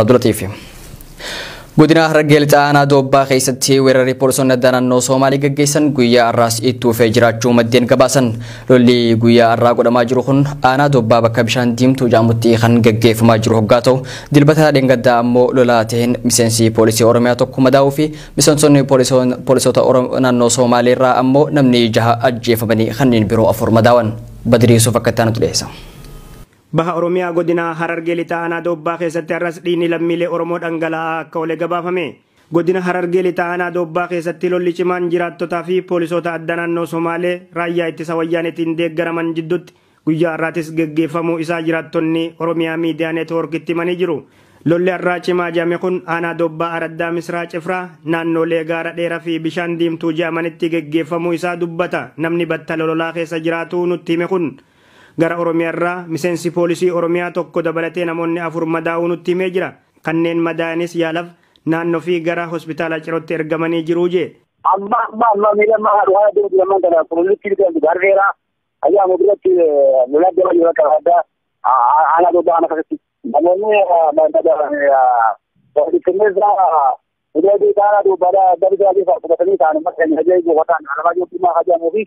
Abdulatiif. Godina Harargee Lixaa Aanaa Doobbaa keessatti weerarri poolisoonni addaa naannoo Somaalii gaggeessan guyyaa har'aas itti fufee jiraachuu maddeen gabaasan. Lolli guyyaa har'aa godhamaa jiru kun Aanaa Doobbaa bakka bishaan diimtuu jedhamutti kan gaggeeffamaa jiru hoggaa ta'u, Dilbata dheengaddaa ammoo lolaa ta'een miseensi poolisii Oromiyaa tokko madaa'uu fi miseensonni poolisoota naannoo Somaalii irraa ammoo namni 6 ajjeefamanii kanneen biroo 4 madaawan. Badrii Yuusuf akka itti aanutti dhiyeessa. Baha Oromiyaa godina Harargee Lixaa Aanaa Doobbaa keessatti har'as dhiigni lammiilee Oromoo dhangala'aa akka oole gabaafame. Godina Harargee Lixaa Aanaa Doobbaa keessatti lolli cimaan jiraattotaa fi poolisoota adda naannoo Somaalee raayyaa ittisa wayyaaneetiin deeggaraman jidduutti guyyaa har'aatis geggeeffamuu isaa jiraattonni Oromiyaa Miidiyaa Neetwoorkitti himanii jiru. Lolli har'aa cimaa jedhame kun Aanaa Doobbaa Araddaa Misraa Cifraa naannolee gaara dheeraa fi bishaan diimtuu jedhamanitti geggeeffamuu isaa dubbata. Namni battala lolaa keessa jiraatu nutti hime kun. Gara Oromiyaa irraa miseensi poolisii Oromiyaa tokko dabalatee namoonni 4 madaa'uu nutti himee jira. Kanneen madaa'anis yaalaaf naannoo fi gara hospitaala Cirootti ergamanii jiru jee. Amma amma amma miila amma haadha deemu jira ammaan kana qulqulluutti bitan gaara dheeraa ayyaa amma biratti lolaa deemaa jira bakka addaa aanaa Doobbaa kana keessatti. Namoonni qindeessa hojii aanaa Doobbaa darbii adii qubatanii ta'an amma kan hojii gofataan alamaa jiru dhimma hajaamuu fi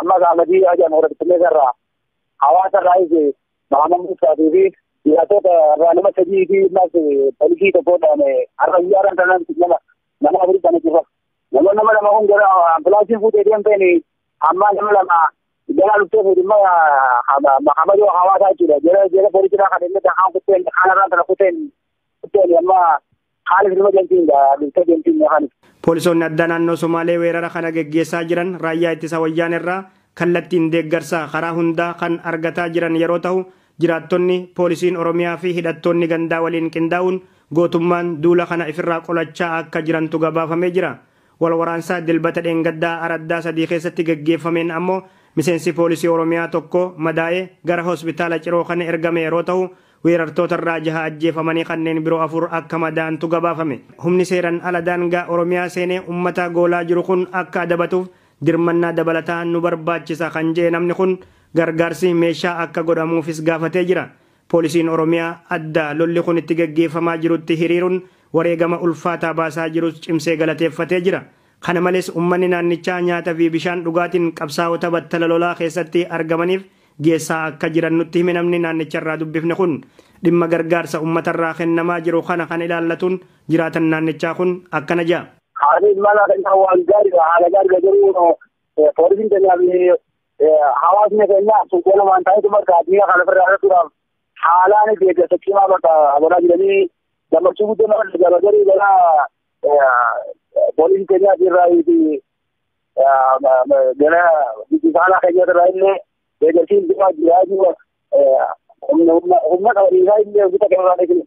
amma saamadii hajaamu hora qindeessa irraa hawaasa irraa Mahamad Musaatii fi dhiyaatota irraa nama 3 fi ammas poolisii tokkodhaan har'a guyyaadhaan kanan nama 4 kan jira. Nama 2 kun gara ambulaansiin fuutee deemteen amma nama 2 gara luftee fuudhe immoo Mahamadoo hawaasaa jechuudha. Jala poolisiidhaa kan inni kaan kuteen kaan irraa kana kuteen amma haala firma deemtiin luftee deemtiin yookaan. Poolisoonni addaa naannoo Somaalee weerara kana geggeessaa jiran raayyaa ittisa wayyaan irraa kallattiin deeggarsa karaa hundaa kan argataa jiran yeroo ta'u, jiraattonni poolisiin Oromiyaa fi hidhattoonni gandaa waliin qindaa'uun gootummaan duula kana ifirraa qolachaa akka jirantu gabaafamee jira. Wal waraansaa Dilbata dheengaddaa araddaa 3 keessatti geggeeffameen ammoo miseensi poolisii Oromiyaa tokko madaa'ee gara hospitaala Ciroo kan ergame yeroo ta'u, weerartoota irraa 6 ajjeefamanii kanneen biroo 4 akka madaa'antu gabaafame. Humni seeraan ala daangaa Oromiyaa seenee uummata goolaa jiru kun akka adabatuuf dirmannaa dabalataa nu barbaachisa kan jedhe namni kun gargaarsi meeshaa akka godhamuufis gaafatee jira. Poolisiin Oromiyaa adda lolli kun itti geggeeffamaa jirutti hiriiruun wareegama ulfaataa baasaa jirus cimsee galateeffatee jira. Kana malees uummanni naannichaa nyaata fi bishaan dhugaatiin qabsaa'ota battala lolaa keessatti argamaniif geessaa akka jiran nutti hime namni naannicharraa dubbifne kun. Dhimma gargaarsa uummatarraa kennamaa jiru kana kan ilaallatuun jiraatan naannichaa kun akkana jedha. Haalli imala kan waan gaariidha. Haala gaariidha garuu poolisiin keenyaa fi hawaasni keenya suuqola waan ta'eef bakka addunyaa kana ofirraa argatuudhaaf haalaan deeggarsa cimaa bakka godhaa jiranii gammachuu guddoo nama dhaga'ama garuu gara poolisiin keenyaa irraa fi gara biqilaala keenya irraa illee deeggarsi cimaa jira jiru humna qabaniisaa illee hojii takka irraa eegalu.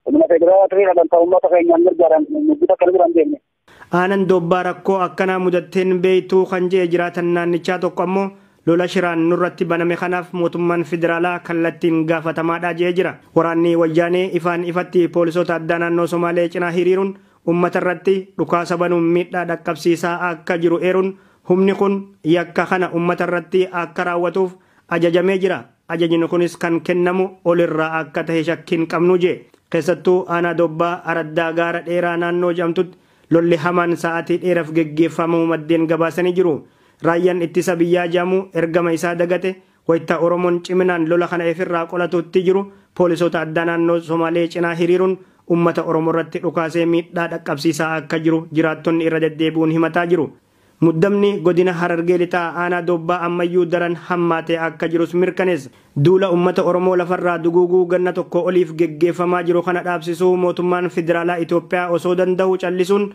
Humna federaalaa ta'ee kan ta'u uummata keenyaan gargaaran hojii takka irra hin deemne. Aanan Doobbaa rakkoo akkanaa mudatteen beektuu kan jedhe jiraatan naannichaa tokko ammoo lola shiraan nurratti baname kanaaf mootummaan federaalaa kallattiin gaafatamaadha jedhee jira. Waraanni wayyaanee ifaan ifatti poolisoota addaa naannoo Somaalee cinaa hiriiruun uummata irratti dhukaasa banuun miidhaa dhaqqabsiisaa akka jiru eeruun humni kun yakka kana uummata irratti akka raawwatuuf ajajamee jira. Ajajni kunis kan kennamu olirraa akka ta'e shakkiin qabnu jedhe. Keessattuu Aanaa Doobbaa araddaa gaara dheeraa naannoo jedhamtutti lolli hamaan sa'aatii dheeraaf geggeeffamuu maddeen gabaasanii jiru. Raayyaan ittisa biyyaa jedhamu ergama isaa dagate wayita Oromoon ciminaan lola kana ofirraa qolatutti jiru poolisoota addaa naannoo Somaalee cinaa hiriiruun uummata Oromoo irratti dhukaasee miidhaa dhaqqabsiisaa akka jiru jiraattonni irra deddeebi'uun himataa jiru. Muddamni godina Harargee Lixaa Aanaa Doobbaa ammayyuu daran hammaatee akka jirus mirkaneessa. Duula uummata Oromoo lafarraa duguuguu ganna tokko oliif geggeeffamaa jiru kana dhaabsisuu mootummaan federaalaa Itoophiyaa osoo danda'u callisuun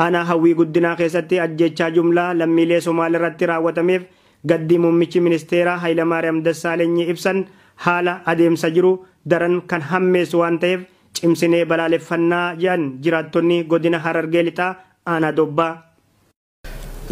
aanaa hawwii guddinaa keessatti ajjechaa jumlaa lammiilee Somaalee irratti raawwatameef gaddi muummichi ministeeraa Hayilamaariyaam Dassaalenyi ibsan haala adeemsa jiru daran kan hammeessu waan ta'eef cimsinee balaaleffannaa jedhan jiraattonni godina Harargee Lixaa Aanaa Doobbaa.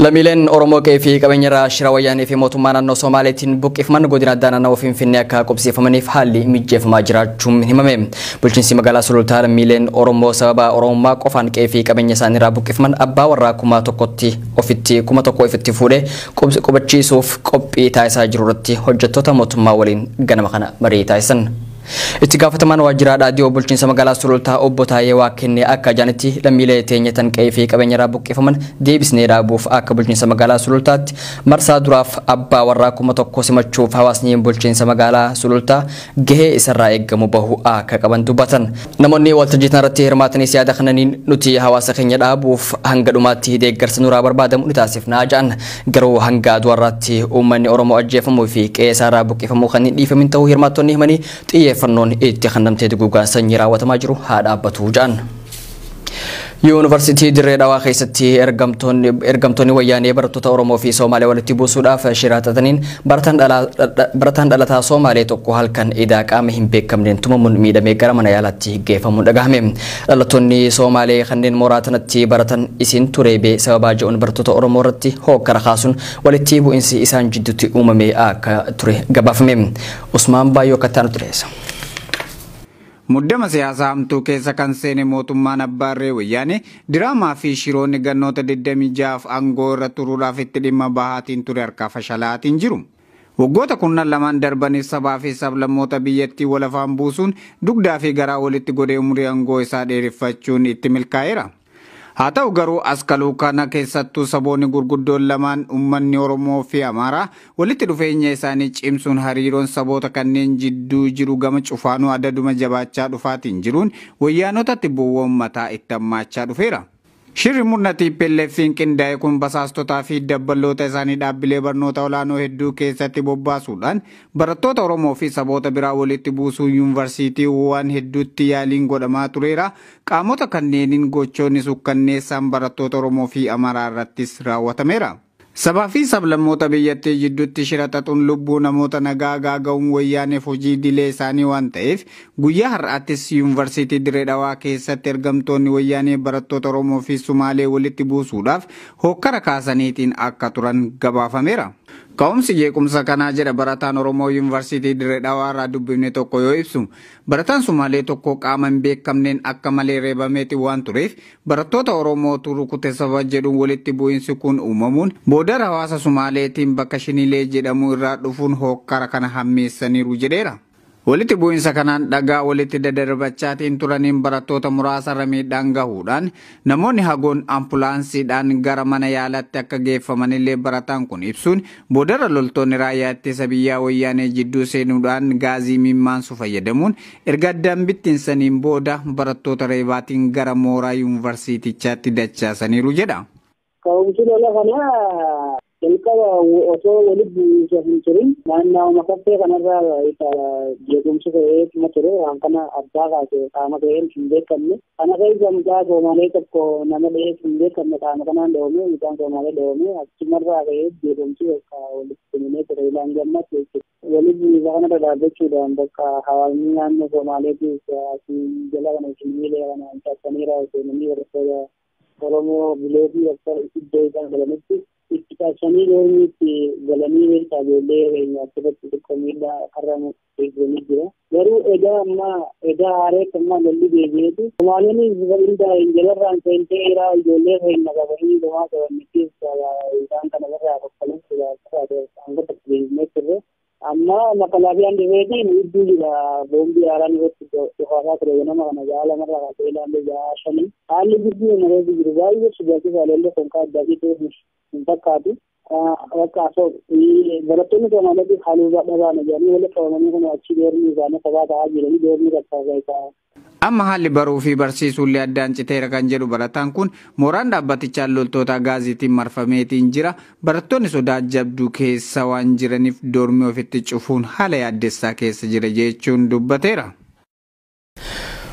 Lammiileen Oromoo qe'ee fi qabeenya irraa shira wayyaanee fi mootummaa naannoo Somaaleetiin buqqifaman godina addaa naannawaa Finfinnee akka qubsiifamaniif haalli mijeeffamaa jiraachuun himame. Bulchiinsi magaalaa Sulultaa lammiileen Oromoo sababa Oromummaa qofaan qe'ee fi qabeenya isaanii irraa buqqifaman abbaa warraa 1000 ofitti fuudhee qubachiisuuf qophii taasisaa jiru irratti hojjettoota mootummaa waliin ganama kana marii taasisan. Itti gaafatamaan waajjira dhaadhiyoo bulchiinsa magaalaa Sulultaa obbo Taayee Waaqkennee akka jedhanitti lammiilee teenya tan qe'ee fi qabeenya irraa buqqifaman deebisnee dhaabuuf akka bulchiinsa magaalaa Sulultaatti marsaa duraaf abbaa warraa 1000 simachuuf hawaasni bulchiinsa magaalaa Sulultaa gahee isarraa eeggamu bahu akka qaban dubbatan. Namoonni waltajjii irratti hirmaatanis yaada kananiin nuti hawaasa keenya dhaabuuf hanga dhumaatti deeggarsa nurraa barbaadamu ni taasifnaa jedhan. Garuu hanga aduwarraatti uummanni Oromoo ajjeefamuu fi qe'ee isaarraa buqqifamu kan hin dhiifamin ta'uu hirmaattonni himanii xiyyeeffannoon itti kennamtee duguugaa sanyii raawwatamaa jiru haa dhaabbatu jedhan. Yuunivarsiitii Dirree Dhawaa keessatti ergamtoonni wayyaanee barattoota Oromoo fi Somaalee walitti buusuudhaaf shira xaxaniin barataan dhalataa Somaalee tokko halkan idaa qaama hin beekamneen tumamuun miidhamee gara mana yaalaatti geeffamuun dhagahame. Dhalattoonni Somaalee kanneen mooraa tanatti baratan isin tureebee sababaa jedhuun barattoota Oromoo irratti hookkara kaasuun walitti bu'insi isaan jidduutti uumame akka ture gabaafame. Usmaan Baayyoo Kattaanu dhiyeessa. Muddama siyaasaa hamtuu keessa kan seene mootummaan Abbaarree Wayyaanee diraamaa fi shiroonni gannoota 26 aangoo irra turuudhaaf itti dhimma bahaatiin ture harkaa fashalaatiin jiru. Waggoota kurnan lamaan darbaniif sabaa fi sablammoota biyyattii walafaan buusuun dugdaa fi garaa walitti godhee umurii aangoo isaa dheereffachuun itti milkaa'eera. Haa ta'u garuu askaluu kana keessattuu saboonni gurguddoon lamaan uummanni Oromoo fi Amaaraa walitti dhufeenya isaanii cimsuun hariiroon saboota kanneen jidduu jiru gama cufaanuu adaduma jabaachaa dhufaatiin jiruun wayyaanotatti bu'uun mataa itti hammaachaa dhufeera. Shirri murna TPLF'n qindaa'e kun basaastotaa fi dabballoota isaanii dhaabbilee barnoota olaanoo hedduu keessatti bobbaasuudhaan barattoota Oromoo fi saboota biraa walitti buusuun yuunivarsiitiiwwan hedduutti yaaliin godhamaa tureera. Qaamota kanneeniin gochoonni sukkanneessaan barattoota Oromoo fi Amaaraa irrattis raawwatameera. Sabaa fi sablammoota biyyattii jidduutti shira xaxuun lubbuu namoota nagaa gaaga'uun wayyaaneef hojii dilee isaanii waan ta'eef guyyaa har'aattis yuunivarsiitii Dirree Dhawaa keessatti ergamtoonni wayyaanee barattoota Oromoo fi Sumaalee walitti buusuudhaaf hokkara kaasaniitiin akka turan gabaafameera. Ka'umsi jeequmsa kanaa jedha barataan Oromoo yuunivarsiitii Dirree Dhawaa irraa dubbifne tokko yoo ibsu, barataan Sumaalee tokko qaama hin beekamneen akka malee reebameeti waan tureef barattoota Oromootu rukute saba jedhuun walitti bu'iinsi kun uumamuun boodara hawaasa Sumaaleetiin bakka Shinilee jedhamu irraa dhufuun hokkara kana hammeessaniiru jedheera. Walitti bu'iinsa kanaan dhagaa walitti daddarbachaatiin turaniin barattoota muraasarra miidhaan gahuudhaan namoonni hagoon ambulaansiidhaan gara mana yaalaatti akka geeffamanillee barataan kun ibsuun boodarra loltoonni raayyaa ittisa biyyaa wayyaanee jidduu seenuudhaan gaazii mimmaansu fayyadamuun erga addaan bittinsaniin booda barattoota reebaatiin gara mooraa yuunivarsiitichaatti dachaasaniiru jedha. Ka'umsi lola kanaa jalqaba osoo walitti bu'iinsa hin turin naannawaa kaffee kanarraa jeequmsi ta'ee ture waan kana abbaa kaase qaama ta'een hin beekamne. Kana keessa mucaa Somaalee tokko nama dhahee hin beekamne qaama kanaan dhahame mucaan Somaalee dhahame achumarraa ka'ee jeequmsi bakka walitti dhumee ture ilaan gammatti jechuudha. Walitti bu'iinsa kanarra dhaabbachuudhaan bakka hawaasni naannoo Somaaleetiif asii jala kana shiniilee kana cabsanii raawwatanii barattoota Oromoo bileetii akka iddoo isaan galanitti itti cabsanii doonii itti galanii beektaa ijoollee keenya achirratti xiqqoo miidhaa har'a eeganii jira. Garuu egaa amma egaa haareetti amma lolli deebi'eetu Somaaleen bifa qindaa'een jalarraan seentee irraa ijoollee keenya qabanii dhumaa qaban keessa isaan kana irraa kaffalan hanga tokko deebinee turre. Amma makalaafiyaan dhufeetiin hedduu jira boombii haaraan irratti dhufaasaa ture nama kana ja'a lamarraa kaasee ilaalle ja'a shanii. Haalli gidduu namoota jiru baay'ee sodaachisaa lolli konkaa addaa ta'e hin fakkaatu. Bakka barattoonni Somaaleetiif haaluu dhabaan jedhanii walitti qabamanii kun achi doorni isaanii kophaa ta'aa jiranii doorni rakkaasaa isaa. Amma haalli baruu fi barsiisuullee addaan citeera kan jedhu barataan kun mooraan dhaabbatichaan loltoota gaaziitiin marfameetiin jira. Barattoonni sodaa jabduu keessa waan jiraniif doormii ofitti cufuun haala yaaddessaa keessa jira jechuun dubbateera.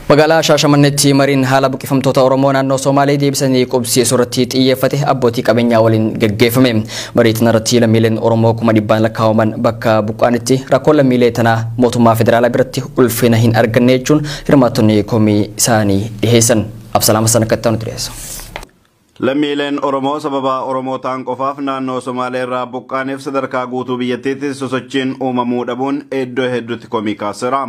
Magaalaa Shaashamanneetti mariin haala buqqifamtoota Oromoo naannoo Somaalee deebisanii qubsiisuu irratti xiyyeeffate abbootii qabeenyaa waliin gaggeeffame. Marii kana irratti lammiileen Oromoo 100,000 lakkaa'aman bakka buqqaanitti rakkoo lammiilee tanaa mootummaa federaalaa biratti ulfina hin arganne jechuun hirmaattonni komii isaanii dhiheessan. Absalaam Hassan akka itti aanu dhiyeessa. Lammiileen Oromoo sababa Oromoo ta'an qofaaf naannoo Somaalee irraa buqqaaniif sadarkaa guutuu biyyattiitti sosochiin uumamuu dhabuun iddoo hedduutti komii kaaseera.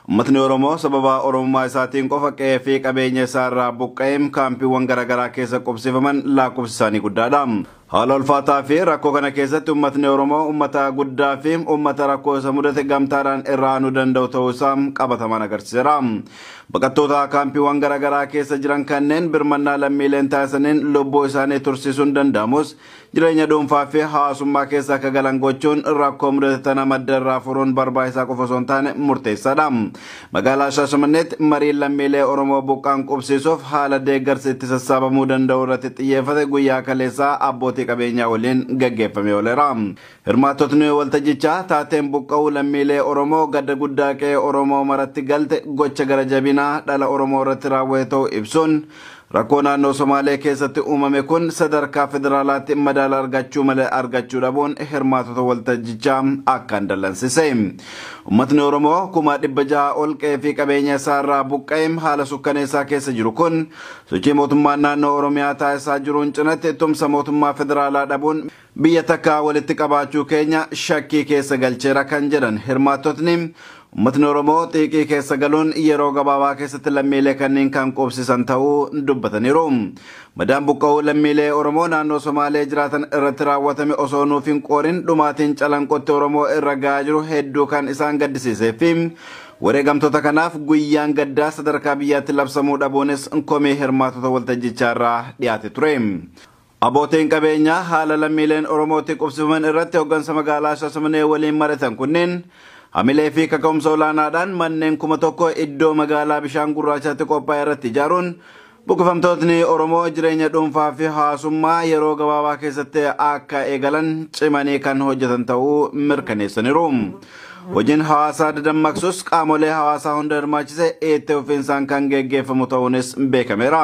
Uummatni Oromoo sababa Oromummaa isaatiin qofa qe'ee fi qabeenya isaa irraa buqqa'een kaampiiwwan garaagaraa keessa qubsifaman lakkoofsi isaanii guddaadha. Haala ulfaataa fi rakkoo kana keessatti uummatni Oromoo uummata guddaa fi uummata rakkoo isa mudate gamtaadhaan irraa aanuu danda'u ta'uu isaa qabatamaan agarsiiseera. Baqattoota kaampiiwwan garaagaraa keessa jiran kanneen birmannaa lammiileen taasisaniin lubbuu isaanii tursiisuun danda'amus jireenya dhuunfaa fi hawaasummaa keessa akka galan gochuun rakkoo mudate tana madda irraa furuun barbaachisaa qofa osoo hin taane murteessaadha. Magaalaa Shaashamanneetti mariin lammiilee Oromoo buqqaan qubsiisuuf haala deeggarsi itti sassaabamuu danda'u irratti xiyyeeffate guyyaa kaleessaa abbootii qabeenyaa waliin gaggeeffamee ooleera. Hirmaattotni waltajjichaa taateen buqqa'uu lammiilee Oromoo gadda guddaa qe'ee Oromoo maratti galte gocha gara jabinaa dhala Oromoo irratti raawwate ta'uu ibsuun rakkoo naannoo Somaalee keessatti uumame kun sadarkaa federaalaatti madaala argachuu malee argachuu dhabuun hirmaattota waltajjichaa akkaan dallansise. Uummatni Oromoo 600,000 ol qe'ee fi qabeenya isaa irraa buqqa'ee haala sukkaneessaa keessa jiru kun sochii mootummaan naannoo Oromiyaa taasisaa jiruun cinatti tumsa mootummaa federaalaa dhabuun biyya takka walitti qabaachuu keenya shakkii keessa galcheera kan jedhan hirmaattotni uummatni Oromoo xiiqii keessa galuun yeroo gabaabaa keessatti lammiilee kanneen kan qubsisan ta'uu dubbataniiru. Madaan buqqa'uu lammiilee Oromoo naannoo Somaalee jiraatan irratti raawwatame osoo nuuf hin qoorin dhumaatiin calanqotti Oromoo irra gahaa jiru hedduu kan isaan gaddisiisee fi wareegamtoota kanaaf guyyaan gaddaa sadarkaa biyyaatti labsamuu dhabuunis komee hirmaattota waltajjichaa irraa dhiyaate ture. Abbootiin qabeenyaa haala lammiileen Oromootti qubsifaman irratti hooggansa magaalaa Shaashamannee waliin mari'atan kunneen hamilee fi kaka'umsa olaanaadhaan manneen 1000 iddoo magaalaa bishaan gurraachaatti qophaa'e irratti ijaaruun buqqifamtootni Oromoo jireenya dhuunfaa fi hawaasummaa yeroo gabaabaa keessatti akka eegalan cimanii kan hojjetan ta'uu mirkaneessaniiru. Hojiin hawaasaa dadammaqsus qaamolee hawaasaa hunda hirmaachise itti fufiinsaan kan geggeeffamu ta'uunis beekameera.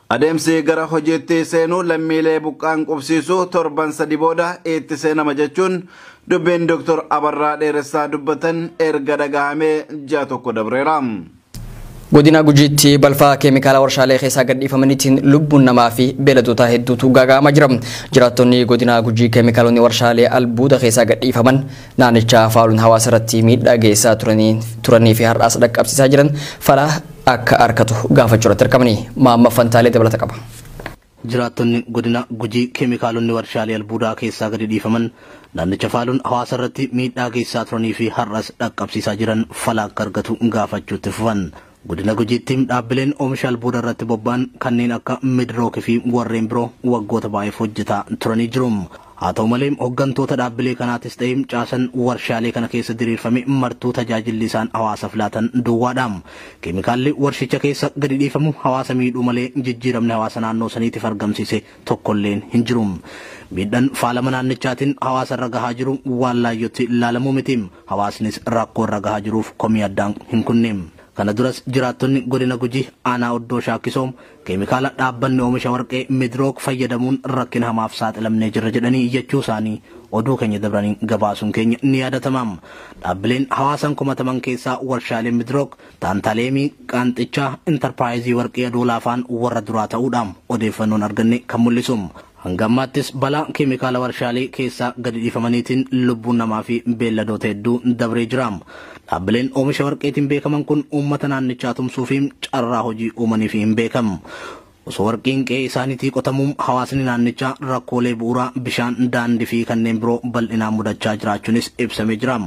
Adeemsi gara hojiitti seenuu lammiilee buqqaan qubsiisuu torban 3 booda itti seenama jechuun dubbiin Dr. Abarraa Dheeressaa dubbatan erga dhagahamee ji'a 1 dabreera. Godina Gujiitti balfa keemikaala warshaalee keessaa gadhiifamaniitiin lubbuun namaa fi beelladoota hedduutu gaaga'amaa jira. Jiraattonni godina Gujii keemikaalonni warshaalee albuuda keessaa gadhiifaman naannichaa faaluun hawaasa irratti miidhaa geessaa turanii fi har'aas dhaqqabsiisaa jiran fala akka argatu gaafachuu irratti argamanii. Maamma Fantaalee dabalata qaba. Jiraattonni godina Gujii keemikaalonni warshaalee albuudaa keessaa gadi dhiifaman naannicha faaluun hawaasa irratti miidhaa geessaa turanii fi har'as dhaqqabsiisaa jiran fala akka argatu gaafachuutti fufan. Godina Gujiitti dhaabbileen oomisha albuuda irratti bobba'an kanneen akka Midrook fi warreen biroo waggoota baay'eef hojjetaa turanii jiru. Haa ta'u malee hooggantoota dhaabbilee kanaatis ta'ee caasan warshaalee kana keessa diriirfame martuu tajaajilli isaan hawaasaaf laatan duwwaadha. Keemikaalli warshicha keessa gadi dhiifamu hawaasa miidhuu malee jijjiiramni hawaasa naannoo saniitiif argamsiise tokkolleen hin jiru. Miidhaan faalama naannichaatiin hawaasa irra gahaa jiru waan laayyootti ilaalamuu miti. Hawaasnis rakkoo irra gahaa jiruuf komii addaan hin kunne. Kana duras jiraattonni godina Gujii aanaa Oddoo Shaakkisoo keemikaala dhaabbanni oomisha warqee Midrook fayyadamuun rakkina hamaaf saaxilamnee jirra jedhanii iyyachuu isaanii oduu keenya dabranii gabaasuun keenya ni yaadatama. Dhaabbileen hawaasan komataman keessaa warshaaleen Midrook, Taantaleemii, Qaanxichaa, Intarpiraayizii warqee Adoolaafaan warra duraa ta'uudhaan odeeffannoon arganne kan mul'isu. Hanga ammaattis balaa keemikaala warshaalee keessaa gadi dhiifamaniitiin lubbuun namaa fi beelladoota hedduu dabree jira. Dhaabbileen oomisha warqeetiin beekaman kun uummata naannichaa tumsuu fi carraa hojii uumaniif hin beekamu. Osoo warqeen qe'ee isaaniitii qotamuun hawaasni naannichaa rakkoolee bu'uuraa bishaan, daandii fi kanneen biroo bal'inaan mudachaa jiraachuunis ibsamee jira.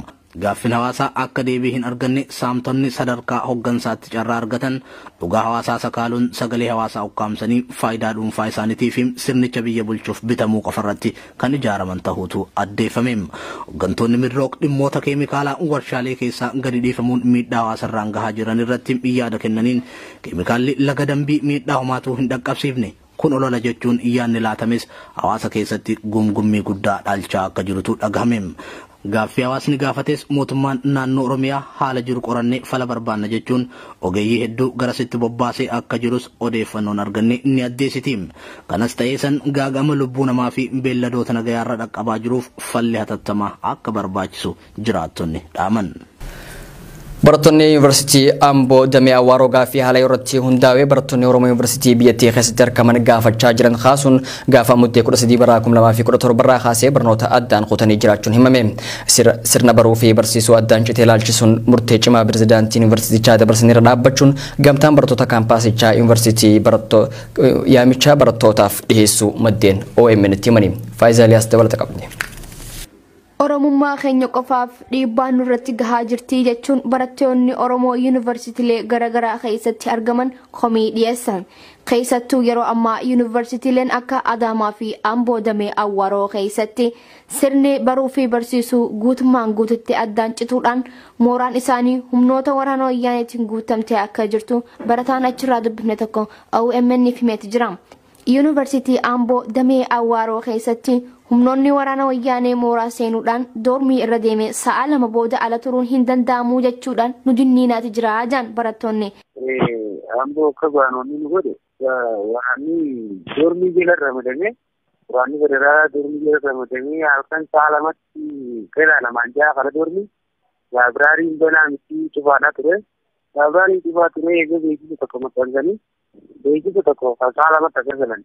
Gaaffin hawaasaa akka deebii hin arganne saamtonni sadarkaa hooggansaatti carraa argatan dhugaa hawaasaa sakaaluun sagalee hawaasaa ukkaamsanii faayidaa dhuunfaa isaaniitii fi sirnicha biyya bulchuuf bitamuu qofarratti kan ijaaraman ta'uutu addeeffame. Hooggantoonni Midrook dhimmoota keemikaalaa warshaalee keessaa gadi dhiifamuun miidhaa hawaasarraan gahaa jiran irratti yaada kennaniin keemikaalli laga dambii miidhaa homaatuu hin dhaqqabsiifne. Kun olola jechuun yaadni laatames hawaasa keessatti gumgummii guddaa dhaalchaa akka jirutu dhagahame. Gaaffii hawaasni gaafates mootummaan naannoo Oromiyaa haala jiru qorannee fala barbaanna jechuun ogeeyyii hedduu garasitti bobbaasee akka jirus odeeffannoon arganne ni addeessiti. Kanas ta'ee san gaaga'ama lubbuu namaa fi beelladoota nagayaarra dhaqqabaa jiruuf falli hatattamaa akka barbaachisu jiraattonni dhaaman. Barattoonni Yuunivarsiitii Amboo damee Awwaaroo gaaffii haala irratti hundaa'ee barattoonni Oromoo Yuunivarsiitii biyyattii keessatti argaman gaafachaa jiran kaasuun gaafa muddee 13 bara 2017 irraa kaasee barnoota addaan kutanii jiraachuun himame. Sirna baruu fi barsiisuu addaan citee ilaalchisuun murtee cimaa pirezidaantii Yuunivarsiitichaa dabarsaniirra dhaabbachuun gamtaan barattoota kaampaasichaa Yuunivarsiitii yaamichaa barattootaaf dhiyeessuu maddeen OMN itti himani. Faayisaa Eliyaas dabalata qabdi. Oromummaa keenya qofaaf dhiibbaan nurratti gahaa jirti jechuun barattoonni Oromoo yuunivarsiitiilee garaagaraa keessatti argaman komii dhiyeessan. Keessattuu yeroo ammaa yuunivarsiitiileen akka Adaamaa fi Amboo damee Awwaaroo keessatti sirni baruu fi barsiisuu guutummaan guututti addaan cituudhaan mooraan isaanii humnoota waraana wayyaaneetiin guutamtee akka jirtu barataan achirraa dubbifne tokko OMN himeeti jira. Yuunivarsiitii Amboo damee Awwaaroo keessatti humnoonni waraana wayyaanee mooraa seenuudhaan doormii irra deeme sa'a 2 booda ala turuun hin danda'amu jechuudhaan nu dinniinaati jira jaan barattoonni. Amboo akka baanonni nu godhe waraanni doormii jala ramadamee waraanni federaalaa doormii jala ramadamee halkan sa'a 2tti gara 2:06 kara doormii laabiraariin banaa miti cufaadhaa ture. Laabiraariin cufaa ture eega beeksisa tokko maxxansanii beeksisa tokko sa'a 2tti akka galan.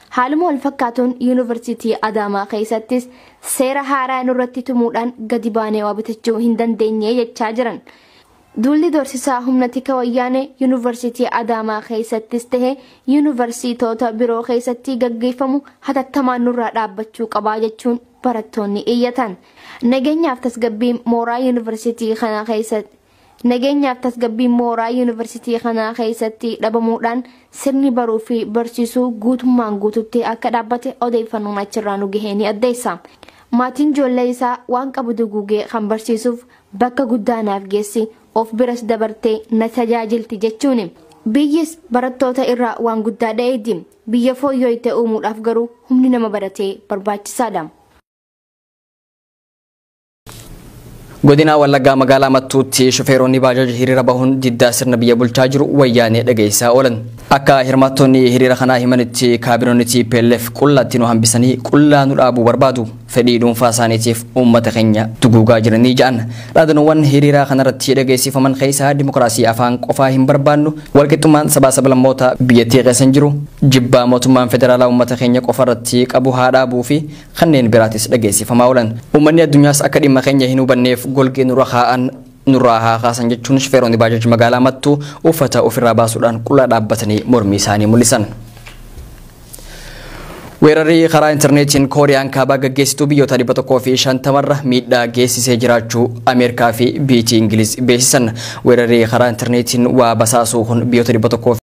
Haaluma wal fakkaatuun yuunivarsiitii Adaamaa keessattis seera haaraa nurratti tumuudhaan gadi baanee waa bitachuu hin dandeenye jechaa jiran. Duulli dorsisaa humna tika wayyaanee yuunivarsiitii Adaamaa keessattis ta'e yuunivarsiitoota biroo keessatti gaggeeffamu hatattamaan nurraa dhaabbachuu qabaa jechuun barattoonni iyyatan. Nageenyaaf tasgabbiin mooraa yuunivarsiitii kana keessatti Nageenyaaf tasgabbiin mooraa yuunivarsiitii kanaa keessatti dhabamuudhaan sirni baruu fi barsiisuu guutummaan guututti akka dhaabbate odeeffannoon achirraa nu gahee ni addeessa. Maatiin ijoollee isaa waan qabu duguugee kan barsiisuuf bakka guddaa naaf geessi of biras dabartee na tajaajilti jechuun. Biyyis barattoota irraa waan guddaa dha'eeti. Biyya fooyyooyte uumuudhaaf garuu humni nama baratee barbaachisaadha. Godina Wallaggaa magaalaa Mattuutti shufeeronni baajaajii hiriira bahuun diddaa sirna biyya bulchaa jiru wayyaanee dhageessaa oolan. Akka hirmaattonni hiriira kanaa himanitti kaabinoonni TPLF qullaatti nu hambisanii qullaa nu dhaabuu barbaadu. Fedhii dhuunfaa isaaniitiif uummata keenya duguugaa jiranii ja'an. Dhaadannoowwan hiriira kanarratti dhageessifaman keessaa dimokiraasii afaan qofaa hin barbaannu, walqixxummaan sabaa sablammoota biyyattii keessa hin jiru, jibbaa mootummaan federaalaa uummata keenya qofarratti qabu haa dhaabuu fi kanneen biraatis dhageessifamaa oolan. Uummanni addunyaas akka dhimma keenya hin hubanneef golgee nurra kaa'an nurraa haa kaasan jechuun shufeeronni baajaajii magaalaa Mattuu uffata ofirraa baasuudhaan qullaa dhaabbatanii mormii isaanii mul'isan. Weerarri karaa intarneetiin Kooriyaan kaabaa gaggeessituu biyyoota 150 miidhaa geessisee jiraachuu Ameerikaa fi biyyi Ingiliz beeksisan. Weerarri karaa intarneetiin waa basaasuu kun biyyoota 100